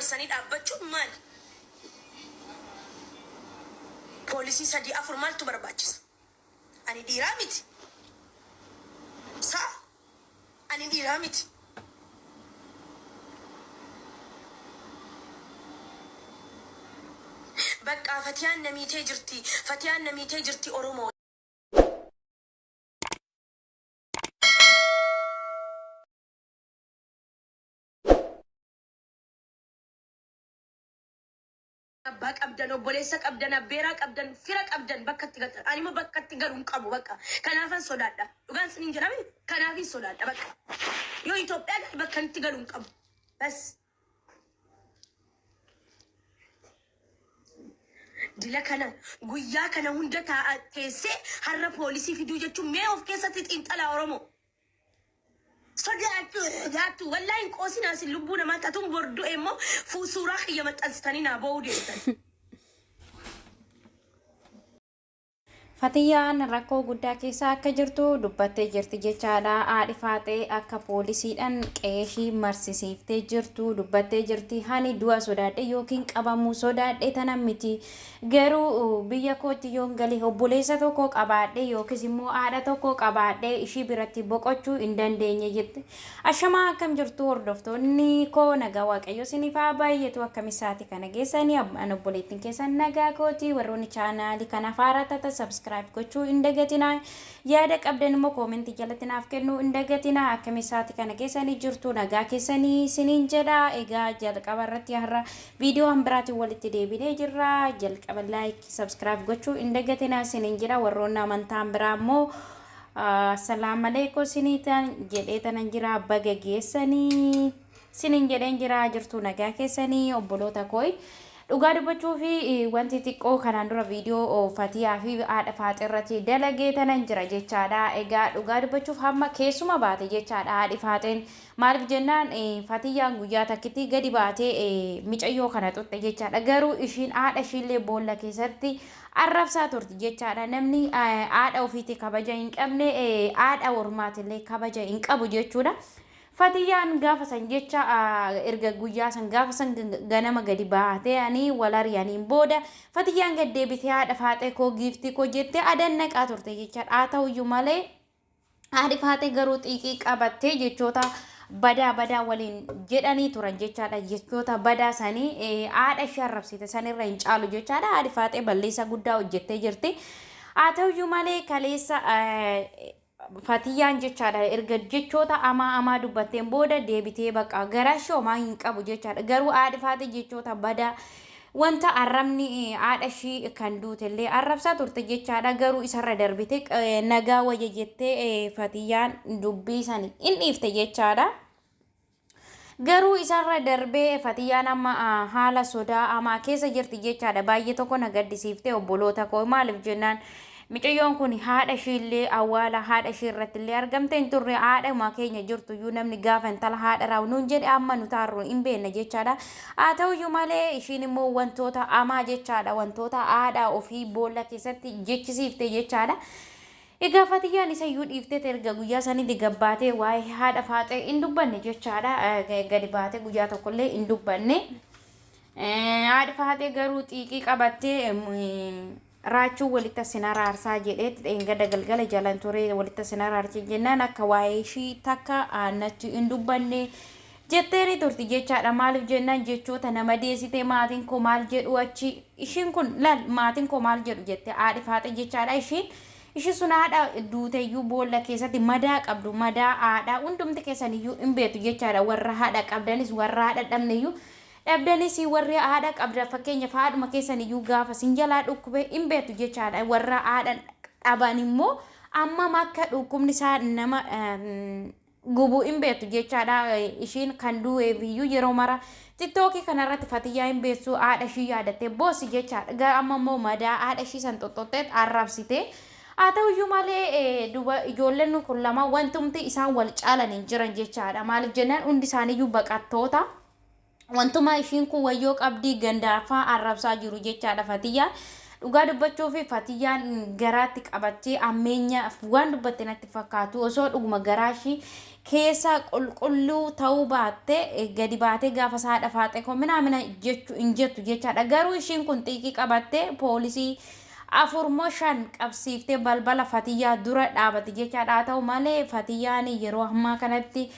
Marsanii dhaabbachuun maali? Poolisii 3 4 maaltu barbaachisa? Ani dhiiraa miti. Sa? Ani dhiiraa miti. Baqqaa fatiyaan na miitee jirti. Fatiyaan na miitee jirti Oromoo. Abbaa qabdan, obboleessa qabdan, abbeeraa qabdan, fira qabdan bakka itti galtan. Ani immoo bakka itti galu hin qabu bakka. Kanaafan sodaadha. Dhugaan isiniin jedhame kanaafin sodaadha bakka. Yoo Itoophiyaa gale bakka itti galu hin qabu. Bas. Dila kana guyyaa kana hunda taa'a teessee har'a poolisii fiduu jechuun mee of keessatti xiinxalaa Oromoo. Sodaattu sodaattu wallaahi hin qoosinaa isin lubbuu namaa tatuun bor du'e immoo fuu suuraa kiyya maxxansitanii naa boo'uu deemtan. Fatiyyaan rakkoo guddaa keessa akka jirtu dubbattee jirti jechaadha. Haadhi Faaxee akka poolisiidhaan qe'eeshii marsisiiftee jirtu dubbattee jirti. Hani du'a sodaadhe yookiin qabamuu sodaadhe tana miti. Garuu biyya kootti yoon gale obboleessa tokko qabaadhee yookiis immoo haadha tokko qabaadhee ishii biratti boqochuu hin dandeenye jette. Ashamaa akkam jirtu hordoftoonni koo nagaa waaqayyo isiniif haa baay'atu akkam isaati kana geessanii an obboleettiin keessan nagaa kooti warroonni chaanaalii kanaaf haaraa taatan subscribe gochuu hin dagatinaa yaada qabdan immoo koomentii jalatti naaf kennuu hin dagatinaa akkam isaati kana geessanii jirtu nagaa keessanii isiniin jedha egaa jalqaba irratti har'a Viidiyoo han biraatiin walitti deebinee jirra. Jalqaba like, subscribe gochuu hin dagatinaa isiniin jira. Warroonni amantaan biraa immoo assalaamu alaikum isinii tan jedhee tanan jira. Baga geessanii isiniin jedheen jira. Jirtuu nagaa keessanii obboloota kooyi. Dhugaa dubbachuu fi wanti xiqqoo kanaan dura viidiyoo Fatiyaa fi haadha Faaxee irratti dalagee tanan jira jechaadha. Egaa dhugaa dubbachuuf hamma keessuma baate jechaadha haadhi Faaxeen. Maaliif jennaan Fatiyyaan guyyaa takkitti gadi baatee micayyoo kana xuxxe jechaadha. Garuu ishiin haadha ishiillee boolla keessatti arrabsaa turti jechaadha. Namni haadha ofiitti kabaja hin qabne haadha ormaatillee kabaja hin qabu jechuudha. Fatiyyaan gaafa san jecha erga guyyaa san gaafa san ganama gadi baatee ani wal ari'aniin booda Fatiyyaan gad deebitee haadha faaxee koo giiftii koo jettee adannaqaa turte jechaadha. Haa ta'uyyuu malee Haadhi Faaxee garuu xiiqii qabattee jechoota badaa badaa waliin jedhanii turan jechaadha. Jechoota badaa sanii haadha ishee arrabsite sanirra hin caalu jechaadha. Haadhi Faaxee balleessaa guddaa hojjettee jirti. Haa ta'uyyuu malee kaleessa Fatiyyaan jechaadha erga jechoota amaa amaa dubbatteen booda deebitee baqa garaa ishee homaa hin qabu jechaadha. Garuu haadhi Faaxee jechoota badaa Wanta arrabni haadha ishii kan duutellee arrabsaa turte jechaadha. Garuu isarra darbite nagaa wayya jettee Fatiyyaan dubbii sani in dhiifte jechaadha. Garuu isarra darbee Fatiyyaan amma haala sodaa hamaa keessa jirti jechaadha. Baay'ee tokko na gaddisiifte obboloota koo maaliif jennaan Micayyoon kun haadha ishiillee awwaala haadha ishii irratti illee argamte hin turre haadhuma keenya jirtu iyyuu namni gaafa intala haadha raawu nuun jedhe amma nu taarru hin beekna jechaadha. Haa ta'uyyuu malee ishiin immoo wantoota amaa jechaadha wantoota haadha ofii boolla keessatti jechisiifte jechaadha. Egaa Fatiyyaan isa iyyuu dhiiftee erga guyyaa sanitti gabbaatee waa'ee haadha faaxee hin dubbanne jechaadha. Gadi baatee guyyaa tokkollee hin dubbanne. Haadhi faaxee garuu xiiqii qabattee Raachuun walitta sin araarsaa jedheet dheengadda galgala jalan ture walitta sin araarche jennaan akka waa'ee ishii takka natti hin dubbanne jetteeni turti jechaadha. Maaliif jennaan jechoota nama deessite maatiin koo maal jedhu achi ishiin kun laal maatiin koo maal jedhu jette haadhi faaxe jechaadha ishiin. Ishii sun haadha duuteyyuu boolla keessatti madaa qabdu madaa haadhaa hundumti keessaniyyuu hin beektu jechaadha warra haadha qabdanis warra haadha dhabneyyuu Dhabdanis warri haadha qabdan fakkeenyaaf haadhuma keessan iyyuu gaafa sin jalaa dhukkube hin beektu jechaadha. Warra haadha dhaban immoo ammam akka dhukkubni isaa nama gubu hin beektu jechaadha. Ishiin kan du'eef iyyuu yeroo mara tiktookii kanarratti fatiyyaa hin beektu haadha ishii yaadattee boossi jechaadha. Gara amma immoo madaa haadha ishii san xoxxoxxeet arrabsite. Haa ta'uyyuu malee duba ijoolleen kun lama wantumti isaan wal caalan hin jiran jechaadha. Maaliif jennaan hundi isaaniiyyuu baqattoota. Wantuma ishiin kun wayyoo qabdii gandaafaa arrabsaa jiru jechaadha Fatiyyaa. Dhugaa dubbachuu fi Fatiyyaan garaatti qabattee ammeenya waan dubbatte natti fakkaatu. Osoo dhuguma garaa ishii keessa qulqulluu ta'uu baatte gadi baatee gaafa isaa haadha faaxee koo minaamina jechuu hin jettu jechaadha. Garuu ishiin kun xiiqii qabattee poolisii 4 moo 5 qabsiiftee balbala Fatiyyaa dura dhaabatti jechaadha. Haa ta'u malee Fatiyyaan yeroo ammaa kanatti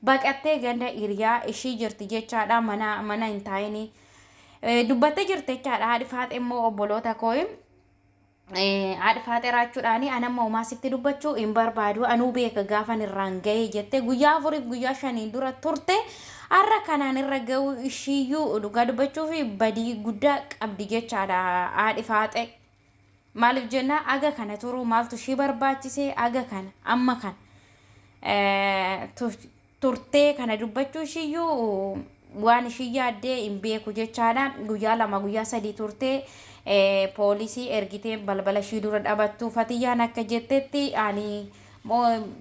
baqattee ganda hiriyaa ishii jirti jechaadha. Mana mana hin taa'inii. Dubbattee jirti jechaadha. Haadhi faaxee immoo obboloota koo haadhi faaxee raachuudhaani an amma homaa sitti dubbachuu hin barbaadu, anuu beeka gaafan irraan ga'ee jette. Guyyaa 4f guyyaa 5n dura turte har'a kanaan irra ga'uu ishiiyyuu dhugaa dubbachuu fi badii guddaa qabdi jechaadha haadhi faaxee. Maaliif jennaa, aga kana turuu maaltu ishii barbaachise? Aga kana amma kana turtee kana dubbachuu ishiiyyuu waan ishii yaaddee hin beeku jechaadha. Guyyaa 2 guyyaa 3 turtee poolisii ergitee balbala ishii dura dhabattu. Fatiyyaan akka jettetti ani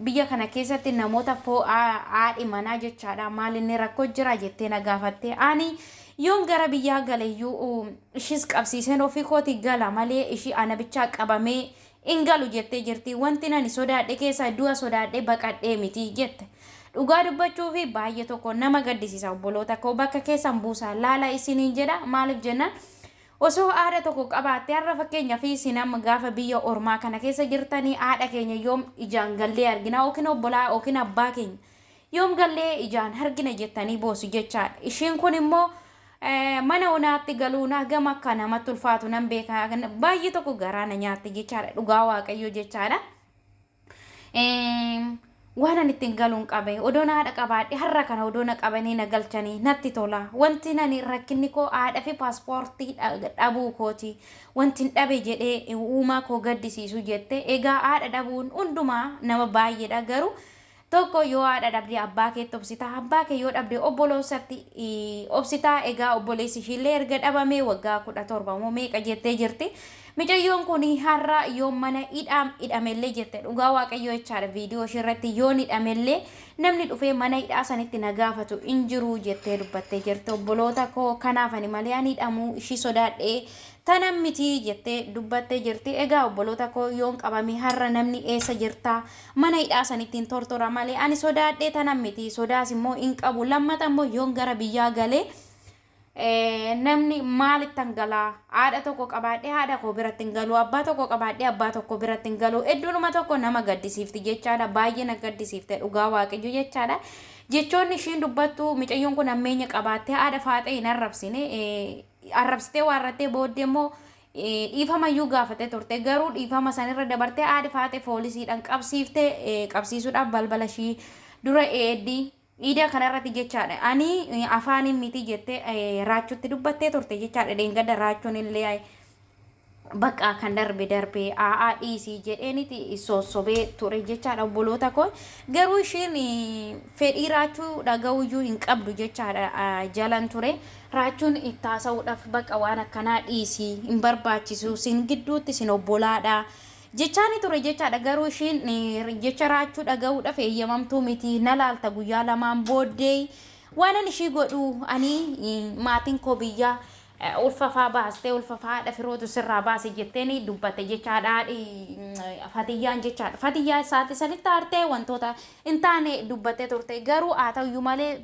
biyya kana keessatti namoota haadhi manaa jechaadha, maal inni rakkoo jira jettee na gaafatte. Ani yoon gara biyyaa galeyyuu ishis qabsiiseen ofii kooti gala malee ishii ana bichaa qabamee hin galu jettee jirti. Wanti nani sodaadhe keessaa du'a sodaadhe baqadhee miti jette. Dhugaa dubbachuu fi baay'ee tokko nama gaddisiisa, obboloota koo. Bakka keessan buusaa laala isiniin jedha. Maaliif jennaan, osoo haadha tokko qabaatte har'a fakkeenyaa fi isin amma gaafa biyya ormaa kana keessa jirtanii haadha keenya yoom ijaan gallee argina, yookiin obbolaa yookiin abbaa keenya yoom gallee ijaan argina jettanii boosu jechaadha. Ishiin kun immoo mana onaatti galuun hagam akka namatti ulfaatu nan beeka. Baay'ee tokko garaa na nyaatte jechaadha. Dhugaa Waaqayyoo jechaadha. Waan ani ittiin galuun qabe, odoon haadha qabaadhe har'a kana odoo na qabanii na galchanii natti tola. Wanti nani rakkinni koo haadha fi paaspoortii dhabuu kooti. Wanti hin dhabe jedhee uumaa koo gaddisiisu jette. Egaa haadha dhabuun hundumaa nama baay'eedha, garuu tokko yoo haadha dhabde abbaa keetti obsitaa, abbaa kee yoo dhabde obboloosatti obsitaa. Egaa obboleessi ishiillee erga dhabamee waggaa 17 moo meeqa jettee jirti. Micayyoon kun har'a yoo mana hidhaam hidhamellee jette, dhugaa Waaqayyoo jechaadha, viidiyoo ishee irratti yoon hidhamellee namni dhufee mana hidhaa sanitti na gaafatu hin jiru jettee dubbattee jirti, obboloota koo. Kanaaf ani malee ani hidhamuu ishii sodaadhee tanan miti jettee dubbattee jirti. Egaa obboloota koo, yoon qabame har'a namni eessa jirtaa mana hidhaa sanitti hin tortora malee ani sodaadhee tanan miti, sodaas immoo hin qabu. Lammata immoo yoon gara biyyaa galee namni maalittan galaa? Haadha tokko qabaadhee haadha koo biratti hin galu, abbaa tokko qabaadhee abbaa tokko biratti hin galu. Hedduunuma tokko nama gaddisiifti jechaadha. Baay'ee na gaddisiifte, dhugaa Waaqayyo jechaadha. Jechoonni ishiin dubbattu, micayyoon kun ammeenya qabaattee haadha faaxee hin arrabsine. Arrabsitee waarrattee booddee immoo dhiifama iyyuu gaafatee turte. Garuu dhiifama sanirra dabartee haadha faaxee poolisiidhaan qabsiiftee qabsiisuudhaaf balbala ishii dura eeddii. Iida kanarratti jechaadha. Ani afaaniin miti jettee raachutti dubbattee turte jechaadha. Dheengadda raachuun illee bakka kan darbe darbe a'aa dhiisii jedheeniti sossobee ture jechaadha, obboloota koo. Garuu ishiin fedhii raachuu dhaga'uyyuu hin qabdu jechaadha jalan ture. Raachuun itti haasa'uudhaaf bakka waan akkanaa dhiisii, hin barbaachisu, sin gidduutti sin obbolaadha jechaani ture jechaadha. Garuu ishiin jecha raachuu dhaga'uudhaaf eeyyamamtuu miti. Na laalta guyyaa 2n booddee waan ani ishii godhu. Ani maatiin koo biyyaa ulfafaa baastee ulfafaa haadha firootu sirraa baase jetteeni dubbatte jechaadha Fatiyyaan jechaadha. Fatiyyaa isaatti sanitti aartee wantoota hin taane dubbattee turte. Garuu haa ta'uyyuu malee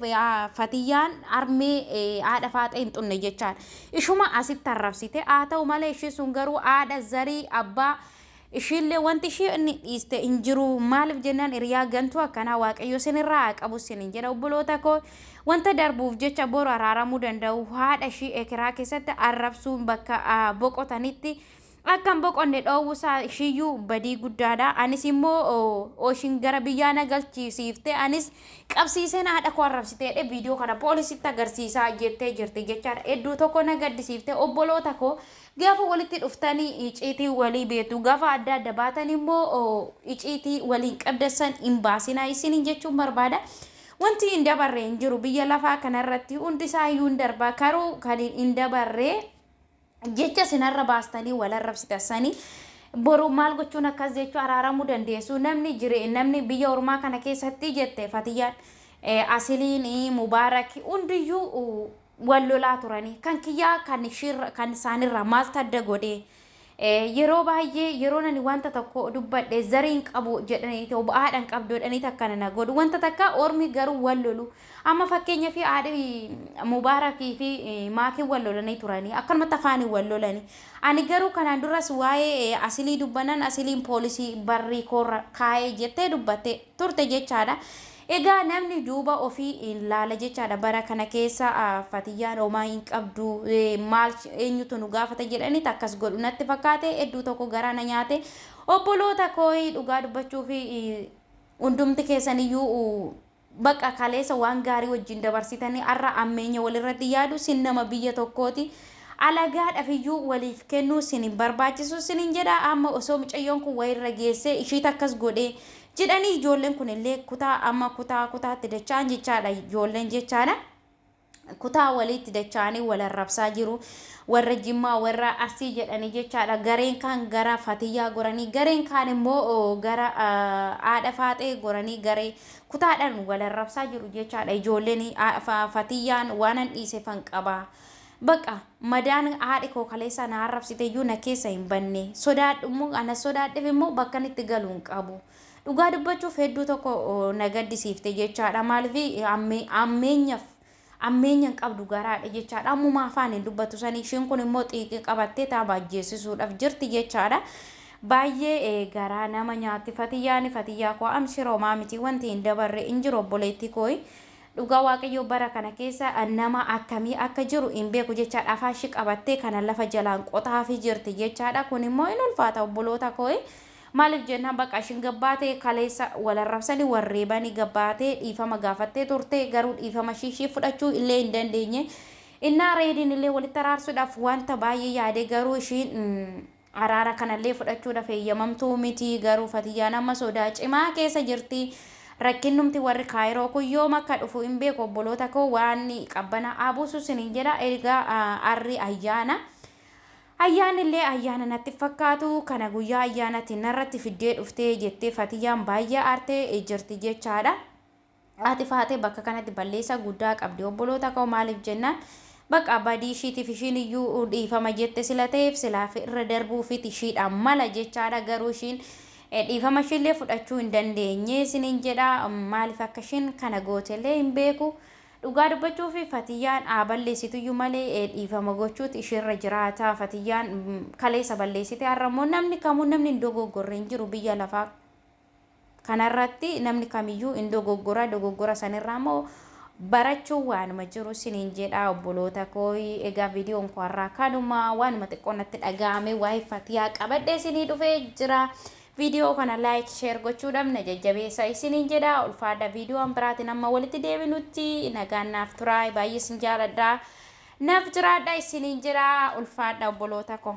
Fatiyyaan armee haadha faaxee hin xunne jechaadha. Ishuma asitti arrabsite. Haa ta'u malee ishii sun garuu haadha zarii abbaa ishiillee wanti ishii inni dhiiste hin jiru. Maaliif jennaan, hiriyaa gantuu akkanaa Waaqayyo sinirraa haa qabu sinin jedha, obboloota koo. Wanta darbuuf jecha boru araaramuu danda'u haadha ishii ekeraa keessatti arrabsuun bakka boqotanitti akka hin boqonne dhoowwusaa ishiiyyuu badii guddaadha. Anis immoo oshin gara biyyaa na galchisiifte anis qabsiiseen haadha koo arrabsiteedhe viidiyoo kana poolisitti agarsiisaa jettee jirti jechaadha. Hedduu tokko na gaddisiifte, obboloota koo. Gaafa walitti dhuftanii iciitii walii beektu, gaafa adda adda baatan immoo iciitii waliin qabdassan hin baasinaa isiniin jechuun barbaada. Wanti hin dabarre hin jiru biyya lafaa kanarratti, hundi isaa iyyuu hin darba. Karuu kan hin dabarre jecha sinarra baastanii wal arrabsitasanii boru maal gochuun akkas jechuu araaramuu dandeessu. Namni jire namni biyya ormaa kana keessatti jette Fatiyyaan, Asiliin, Mubaarak hundiyyuu wal lolaa turanii kan kiyyaa kan ishiirra kan isaanirraa maaltu adda godhee? Yeroo baay'ee yeroo ani wanta tokko dubbadhe zariin qabu jedhanii haadha hin qabdu jedhanii akkana na godhu. Wanta takka ormi garuu wal lolu. Amma fakkeenyaaf haadhi Mubaarakii fi maakiin wal lolanii turanii akkanumatti afaaniin wal lolanii. Ani garuu kanaan duras waa'ee asilii dubbannan asiliin poolisii barrii koorra kaa'ee jettee dubbatte turte jechaadha. Egaa namni duuba ofii hin laala jechaadha. Bara kana keessa Fatiyyaan homaa hin qabdu maal eenyutu nu gaafata jedhaniit akkas godhu natti fakkaate hedduu tokko garaa na nyaate. Obboloota koo dhugaa dubbachuu fi hundumti keessaniyyuu bakka kaleessa waan gaarii wajjin dabarsitanii har'a ammeenya walirratti yaadu sin nama biyya tokkooti. Alagaadhaaf iyyuu waliif kennuu sin hin barbaachisu sinin jedha. Amma osoo mucayyoon kun wayirra geessee ishiit akkas godhee jedhanii ijoolleen kun illee kutaa amma kutaa kutaatti dacha'an jechaadha ijoolleen jechaadha. Kutaa walitti dacha'anii wal arrabsaa jiru. Warra Jimmaa warra Arsii jedhanii jechaadha. Gareen kaan gara Fatiyyaa goranii gareen kaan immoo gara haadha Faaxee goranii garee kutaadhaan wal arrabsaa jiru jechaadha. Ijoolleen Fatiyyaan waanan dhiise fan qaba. Baqa madaan haadhi koo kaleessa na arrabsite iyyuu na keessa hin banne. Sodaadhu immoo ana sodaadheef immoo bakka itti galu hin qabu. Dhugaa dubbachuuf hedduu tokko na gaddisiifte jechaadha. Maaliif ammeenyaaf ammeenya hin qabdu garaadha jechaadha. Ammuma afaan hin dubbatu sanii isheen kun immoo xiiqii qabattee taaba ajjeesisuudhaaf jirti jechaadha. Baay'ee garaa nama nyaatti Fatiyyaan. Fatiyyaa koo amshira, homaa miti, wanti hin dabarre hin jiru obboleettii koo. Dhugaa Waaqayyoo bara kana keessa nama akkamii akka jiru hin beeku jechaadha. Afaan ishii qabattee kana lafa jalaan qotaafii jirti jechaadha. Kun immoo hin ulfaata obboloota koo. Maaliif jennaan bakka ishiin gabbaatee kaleessa wal arrabsanii warreebanii gabbaatee dhiifama gaafattee turte garuu dhiifama ishii fudhachuu illee hin dandeenye. Innaa reediin illee walitti araarsuudhaaf wanta baay'ee yaade garuu ishiin araara kanallee fudhachuudhaaf eeyyamamtuu miti garuu Fatiyyaan amma sodaa cimaa keessa jirti. Rakkinnumti warri Kaayiroo kun yoom akka dhufu hin beeku obboloota koo waan qabbana abuusu sinin jedha. Egaa arri ayyaana. Ayyaanni illee ayyaana natti fakkaatu kana guyyaa ayyaanatti narratti fiddee dhuftee jettee Fatiyyaan baay'ee aartee jirti jechaadha. Haati Faatee bakka kanatti balleessa guddaa qabdi obboloota koo maaliif jennaan bakka badii ishiitiif ishiin iyyuu dhiifama jette sila ta'eef silaaf irra darbuufit ishiidhaan mala jechaadha garuu ishiin dhiifama ishiillee fudhachuu hin dandeenye isiniin jedha. Maaliif akka ishiin kana gootellee hin beeku. Dhugaa dubbachuuf Fatiyyaan haa balleessituyyuu malee dhiifama gochuutu isheerra jiraata. Fatiyyaan kaleessa balleessite har'a immoo namni kamuu namni hin dogoggorre hin jiru biyya lafaa kanarratti namni kamiyyuu hin dogoggora dogoggora sanirraa immoo barachuun waanuma jiru isiniin jedha obboloota koo. Egaa viidiyoon koo har'aa kanuma waanuma xiqqoo natti dhaga'ame waa'ee Fatiyaa qabadhee isinii dhufee jira. Viidiyoo kana like share gochuudhaaf na jajjabeessa isiniin jedha. Ulfaadha viidiyoon biraatiin amma walitti deebinutti nagaan naaf turaa baay'ee isin jaaladha. Naaf jiraadha isiniin jedha ulfaadha obboloota koo.